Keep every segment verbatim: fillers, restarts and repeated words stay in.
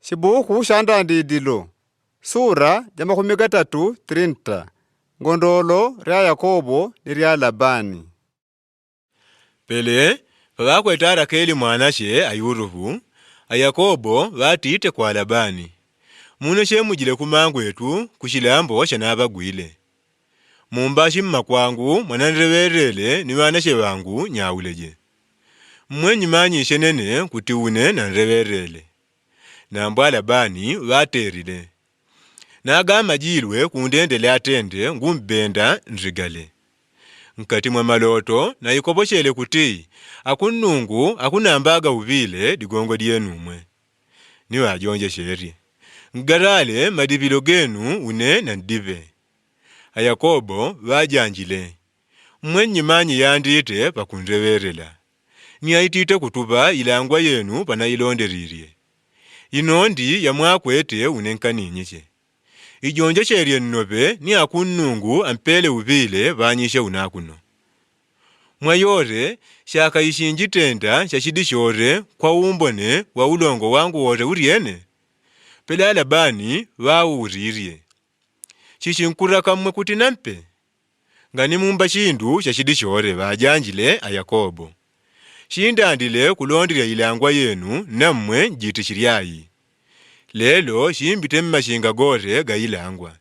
Chibuku cha ndandidilo sura ja makumi gatatu trinta. Ngondolo lya yakobo ni lya labani. Pele paŵakweta rakeli mwanache ayurupu, ayakobo ŵatite kwa labani, muno chemujile kumangwetu kuchilambo chanaŵagwile. Mumbashi mmakwangu mwananleŵelele ni ŵanache ŵangu nyauleje. Mmwenyi manyiche nene kuti une nanleŵelele. Nambo alabani ŵatelile, nagamajilwe kundendele atende ngumbenda ndrigale. Nkati mwa maloto naikopochele kuti akunnungu akunambaga uŵile ligongo lyenu umwe. Ni ŵajonjecherye, ngalale madipilo genu une nandiŵe. Ayakobo ŵajanjile, mmwenyi manyi yandite pakundeŵelela. Ni aitite kutuŵa ilangwa yenu panailondelilye. Ino ndi yamwakwete une nkaninyiche. Ijonjechelye nnoŵe ni akunnungu ampele uŵile ŵanyiche unakuno. Mwa yole chakaichinjitenda chachidi chole kwa umbone wa ulongo wangu wole ulyene? Pele alabani ŵaulilye, chichinkulaka mmwe kuti nampe? Ngani mumba chindu chachidi chole ŵajanjile ayakobo. Chindandile kulondelya ilangwa yenu nammwe njitichilyayi. Lelo chimbite mmachinga gole gailangwa.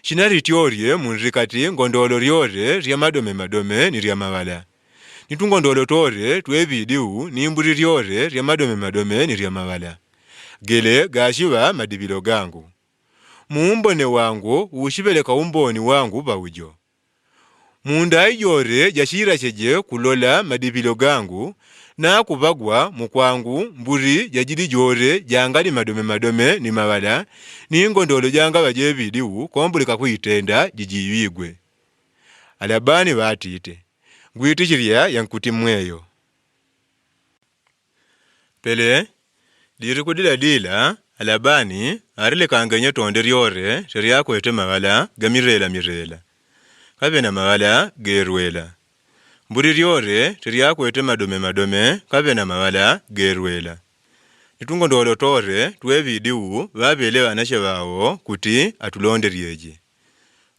Chinalityolye munlikati ngondolo lyole lya madomemadome ni lya maŵala, ni tungondolo tole tweŵidiu ni mbuli lyole lya madomemadome ni lya maŵala. Gele gachiŵa madipilo gangu. Muumbone wangu uchiŵeleka umboni wangu ŵaujo. Mundai jole jachila cheje kulola madipilo gangu, nakuŵagwa mukwangu mbuli jajili jole jangali madomemadome ni maŵala, ni ngondolo jangaŵa jeŵidiu kombulika kuitenda jijiŵigwe. Alabani ŵatite, ngwitichilya yankuti mweyo. Pele liliku dila dila alabani alilekangenye tonde lyole lyalyakwete maŵala ga milela milela kaŵe na maŵala gelwela. Mbuli lyole lyalyakwete madomemadome kaŵe na maŵala gelwela. Ni tungondolo tole tweŵidiu ŵaŵele ŵanache ŵao kuti atulondelyeje.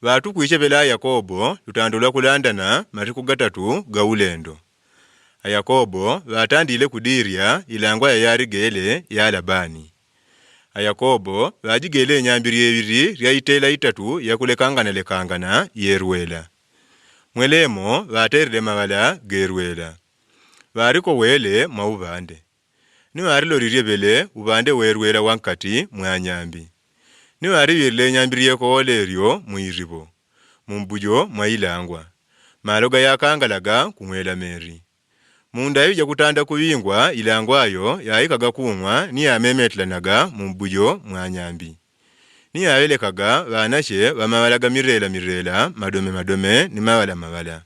Ŵatukwiche ŵela yakobo lutando lwa kulandana maliku gatatu ga ulendo. Ayakobo ŵatandile kudilya ilangwa yayali gele ya labani. Ayakobo ŵajigele nyambi lyeŵili lya itela itatu ya kulekanganalekangana yelwela. Mwelemo ŵatelile maŵala gelwela. Ŵalikowele mwa uŵande. Ni ŵalilolilye ŵele uŵande welwela wankati mwa nyambi. Ni ŵaliŵilile nyambi lyekowole lyo mwilipo, mumbujo mwa ilangwa. Malo gayakangalaga kung'wela meli. Munda iŵi jakutanda kuŵingwa ilangwa yo yaikaga kung'wa ni yamemetelanaga mumbujo mwa nyambi. Ni yaŵelekaga ŵanache ŵa maŵala ga milela milela madomemadome ni maŵala maŵala.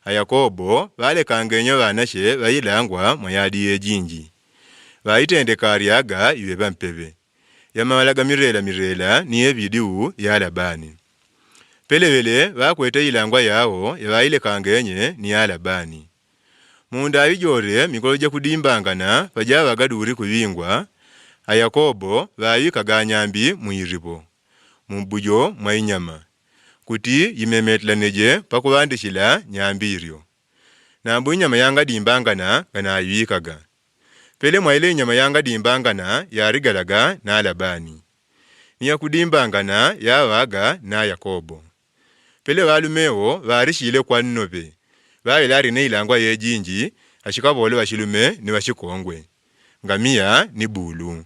Ayakobo ŵalekangenye ŵanache ŵailangwa mwa yadi yejinji. Ŵaitendeka alyaga iŵe ŵampeŵe, ya maŵala ga milela milela ni yeŵidiu ya labani. Pele ŵele ŵakwete ilangwa yao yaŵailekangenye ni ya labani. Munda aŵi jole migolo jakudimbangana pajaŵaga duli kuŵingwa, ayakobo ŵaŵikaga nyambi mwilipo, mumbujo mwa inyama, kuti yimemetelaneje pakuŵandichila nyambi ilyo. Nambu inyama yangadimbangana nganaiŵikaga. Pele mwaile inyama yangadimbangana yaligalaga na labani, ni yakudimbangana yaŵaga na yakobo. Pele ŵalume wo ŵalichile kwa nnoŵe, ŵaŵelali ne ilangwa yejinji, achikaŵole ŵachilume ni ŵachikongwe, ngamiya ni bulu.